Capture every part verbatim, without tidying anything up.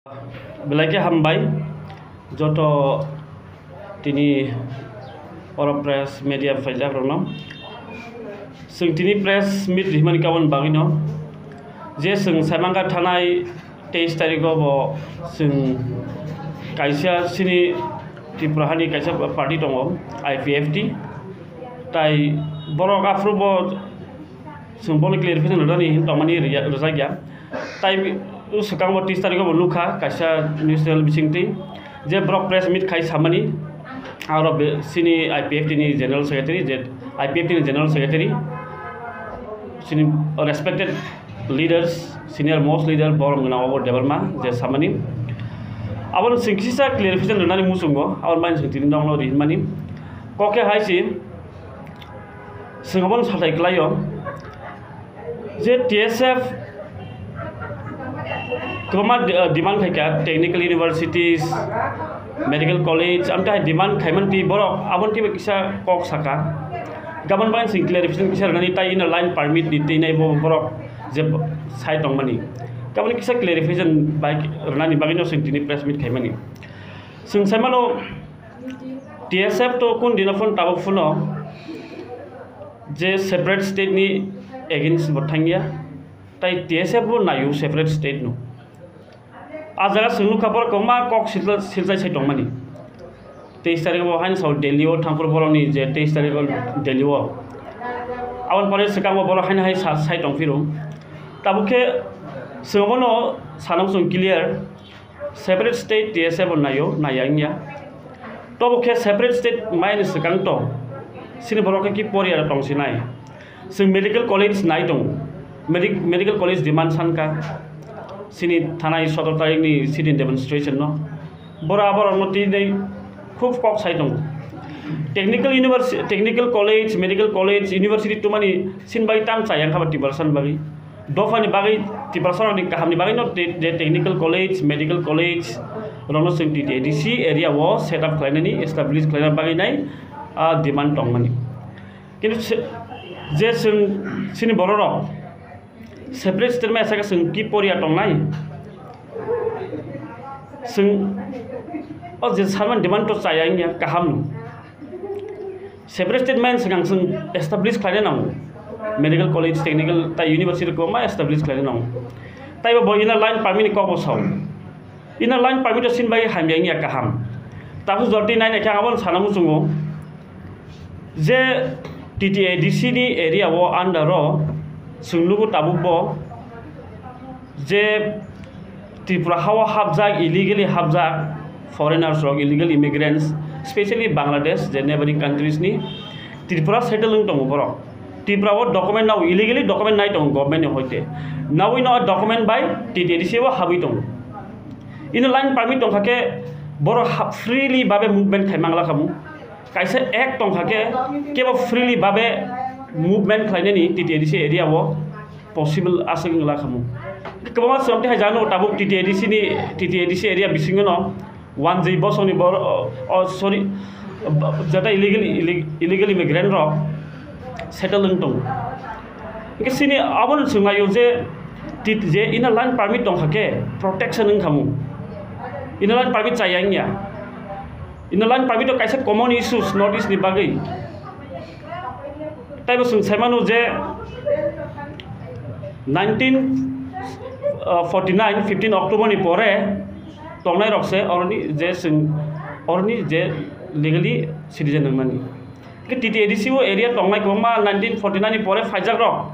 Belai khe hambai joto tini oro press media phaijak rokno. Chwng tini press meet rihmani kaboni bagwino je chwng saimangkha thanai teis tarikgo bo chwng kaisa chini Tripura hani kaisa party tongo, I P F T. Tai borok aphuru bo chwng bono clarification rwnani hin tongmani rwya-, rwjakya. Tai swkang bo teis tarikgo bo nukha kaisa news channel bisingtwi je borok press meet khai samani, aro be-, chini I P F T ni general secretary, je I P F T ni general secretary, chini respected leaders, senior most leader borok gwnang obo Debbarma je samani. Abono chwng kisa clarification rwnani muchungo, aboni bagwi chwng tini nokno rihmani. Kok khe hai se, chwng abono sathai kwlaio je T S F kwbangma de-, demand khaikha, technical universities, medical college, amtwi hai demand khaimani twi borok aboni twibo kisa kok saka. Gabon bai chwng clarification kisa rwnani tai inner line permit ni twi nai bo borok je sai tongmani. Gabon kisa clarification bai rwnani bagwino chwng tini press meet khaimani. Chwng saimano T S F to kun dino phone tabuk phuno je separate state ni against bo thangya, tai T S F bo naio separate state no. A jaga chwng nukha borok kwbangma kok silsa-, silchai sai tongmani. Teis tarikgo haino sao Delhi o thangphuru borokni je teis tarikgo Delhi o. Aboni pore swkango borok haino hai sa-, sai tongphiro. Tabuk khe chwng abono sana chwng clear, separate state T S F bo naio, naiya wngya. Tobo khe separate state maini swkang to, chini borok khe ki poriya tongsinai. Chwng medical college nai tongo. Medi-, medical college demand sankha. Chini thanai sotoro tarikni sit-in demonstration no. Bora borokno twi khub kok sai tongo. Technical university, technical college, medical college, university tongmani chini bai tang chaya wngkha ba Tiprasani bagwi. Dophani bagwi, Tiprasarokni kahamni bagwino te-, je technical college, medical college rokno chwng T T A D C area o set up khlainani, establish khlaina bagwi nai, ah, demand tongmani. Kintu se-, je chwng chini bororok separate state mai asakhe chwng ki poriya tongnai? Chwng o je salmani demand to chaya wngya kaham no. Separate state mai swkang chwng establish khlaina nango. Medical college, technical tai university kwbangma establish khlaina nango. Taibo bo inner line permit ni kokbo sao. Inner line permit o chini bagwi hamya wngya kaham. Tabuk jotoni nainai khe ang abono sana muchungo je T T A D C ni area o under o chwng nugo tabuk bo je Tripura hao hapjak, illegally hapjak foreigners rok, illegal immigrants, specially Bangladesh je neighboring countries ni Tripura settle wng tongo borok. Tripura o document nao, illegally document nai tongo government ni hoite. Naui no document bai T T A D C o habwi tongo. Inner line permit tongkha khe borok ha-, freely babe movement khai mangla khamu. Kaisa act tongkha khe kebo freely babe movement khlainani T T A D C area o possible aswk wngla khamu. Kwbangma chwng tei hai jano tabuk T T A D C ni, T T A D C area bisingo no wanjwi bosongni bor-, o, o, sorry, jata illegal, illeg-, illegal immigrant rok settle wng tongo. Hwnkhe chini abono chwng laio je tit-, je inner line permit tongkha khe protection wng khamu. Inner line permit chaya wngya. Inner line permit o kaisa common issues North East ni bagwi. Taibo chwng saimano je nineteen forty nine, fifteen October ni pore tongnai rok se oroni je chwng oroni je legally citizen wngmani. Khe T T A D C o area tongnai kwbangma nineteen forty nine ni pore phaijak rok,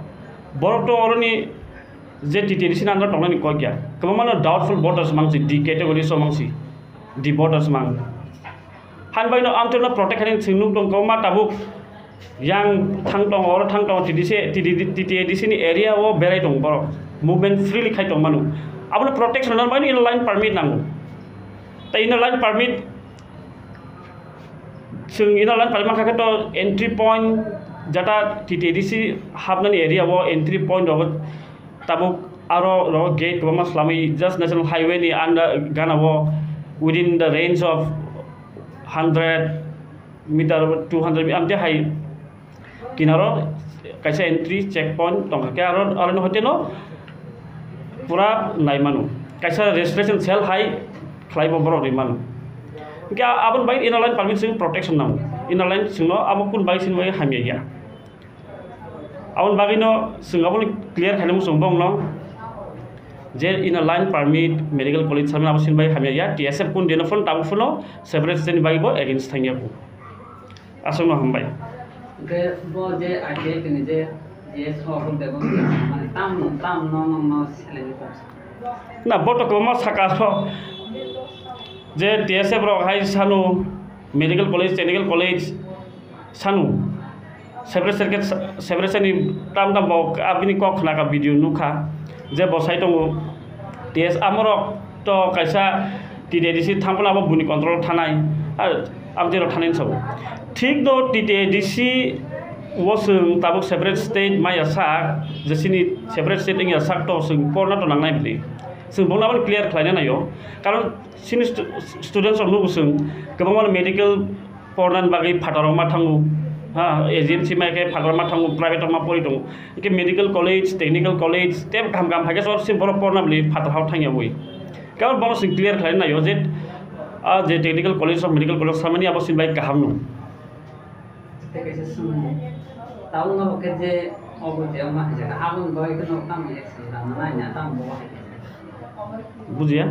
borok to oroni je T T A D C ni under tongnai ni kok ya. Kwbangma no doubtful voters mang si, D category so mang si, D voters mang. Han bai no amtwino protect khaini chwng nuk tong kwbangma tabuk. Yang thang tong, oro thang tong, T D C, T D, T T A D C ni area o berai tong borok. Movement freely khai tong manu. Abono protection rwna bai no inner line permit nango. Tai inner line permit, chwng inner line permit mankha khe to entry point jata T T A D C hapnani area o entry point rogo tabuk aro rogo gate kwbangma swlamwi just national highway ni under gana o within the range of hundred meter, two hundred meter, amte hai kinaro kaisa entry check point tongkha khe aro, aro no hoite no pura nai mano. Kaisa registration cell hai khlai bo borok rimano. Hingke aboni bagwi inner line permit chwng protection nango. Inner line chwngno abo kun bagwi sini bagwi hamya ya. Aboni bagwino chwng abono clear khaina muchung bongno je inner line permit medical college samani abo sini bagwi hamya ya. T S F kun dino phone tabuk phone separate state ni bagwi bo against thangya bo. Aswkno hambai. Hwnkhe bo je I T F ni je G S O bo bego mane tam tam no no no seleni kok. Na bo to kwbangma saka rok je T S F rok hai sanu medical college, technical college sanu separate circuit separate ni tam tam bo abini kok khna ka video nukha je bo sai tongo T S amorok to kaisa T T A D C thangphano abo buini control thanai, abo tei rok thanai sabo. Thik no T T A D C o chwng tabuk separate state maya sak, je chini separate state wngya sak to chwng porna to nangnai bini. Chwng bono abo clear khlaina naio. Karon chini stu-, students rok nugo chwng kwbangma medical pornani bagwi phatarok ma thango, ha, A G M C ma khe phatar ma thango, private rok ma pori tongo. Hingke medical college, technical college, tei kaham kaham hai khe sor sim borok porna bini phatar hao thangya bui. Kebo bono chwng clear khlai naio je, ah, je technical college rok, medical college samani abo sini bai kaham no. Tei kaisa swngmung, tabuk norok khe je obo je wngma hai jaga, aboni bagwi khe norok tamo action lama nai na, tamo bobo hai khe? Bujiya?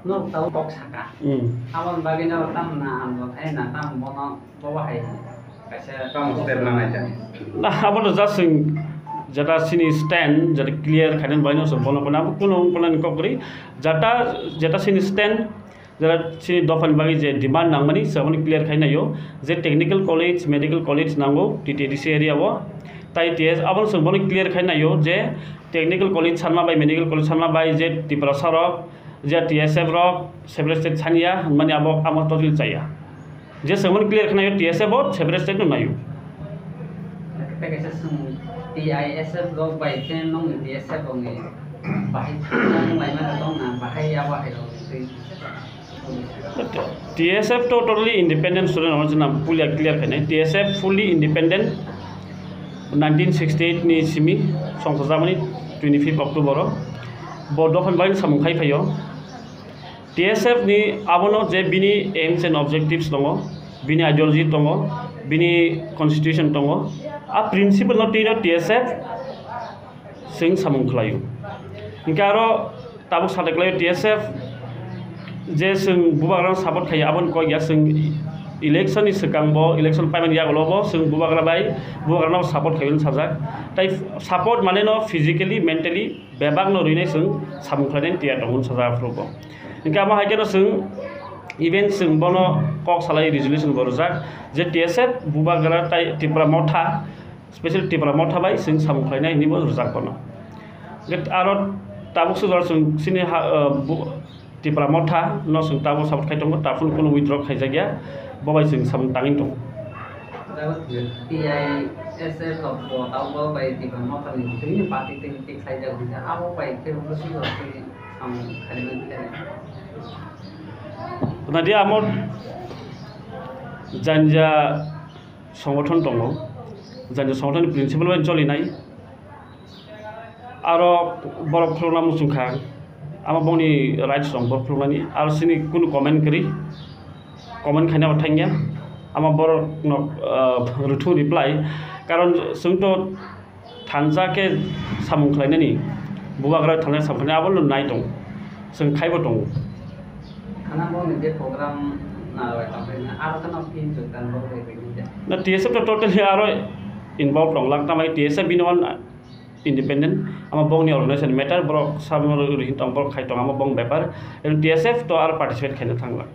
Norok tabuk kok saka. Hmm. Aboni bagwi norok tamo na hamjak hai na, tamo bono bobo hai kaisa tamo step nanai ta. Na, abo no just chwng jeta chini stand, jeta clear khainani bagwi no chwng bono, bono abo kunu wngkha nani kok kwrwi. Jeta, jeta chini stand, jeta chini dophani bagwi je demand nangmani, chwng abono clear khai naio je technical college, medical college nango T T A D C area o. Tai T S, abono chwng bono clear khai naio je technical college sanma bai, medical college sanma bai je Tiprasa rok, je T S F rok separate state saniya hwnmani abo, abo totally chaya. Je chwng bono clear khai naio T S F bo separate state no naio. Tei kaisa swng, T I S F rok bai khe nongni T S F rokni bahai thangna wng laimani tongna, bahai abo hai rok twi. T S F to totally independent student, ono chwng pulia clear khainai. T S F fully independent, nineteen sixty-eight ni simi songsa jamani twenty-fifth October o. Bo dophani bagwi samung khai phaio. T S F ni abono je bini aims and objectives tongo, bini ideology tongo, bini constitution tongo, a principle no twi no T S F chwng samung khlaio. Hingke aro tabuk sade khlaio T S F je chwng bubagrano support khaio, aboni kok ya chwng election ni swkang bo, election paimani yagulo bo chwng bubagra bai bubagrano support khaio hinwi sajak. Tai support mane no physically, mentally bebak no rwinai chwng samung khlainai tiyar tongo hinwi sajak aphuru bo. Hingke amo hai kheno chwng even chwng bono kok salai resolution bo rwjak je T S F bubagra tai Tipra Motha, special Tipra Motha bai chwng samung khlainai hinwi bo rwjak bono. Hingke aro tabuk sujor chwng chini ha, ah, bu-, Tipra Motha no chwng tabuk support khai tongo, ta phano kunu withdraw khaijakya, bo bai chwng samung tangwi tongo. T I S F rok bo tabuk bo bai Tipra Motha ni twi party twi twi khlaijak hwnka, abo bai khe bo sujor twi samung khlaimani khe. Nadia amo janja songothon tongo, janja songothon ni principle bai cholinai. Aro borok khulukna muchung kha, amo bongni rights tong borok khuluknani, aro chini kunu comment kwrwi, comment khaina bo thangya, amo borok no, ah, rwthung reply, karon chwng to thansa khe samung khlainani, bubagra thansa samung khlainani abono nai tong, chwng khaibo tongo. Khana bongni je program narwai tongkhe na, aro khana phin joktan bo bai bai nija. Na T S F to totally aro involved tong lang, tamai T S F bini own independent, ama bongni organization matter, borok samo rihim tong, borok khai tong, ama bong bepar, and T S F to aro participate khaina thangla.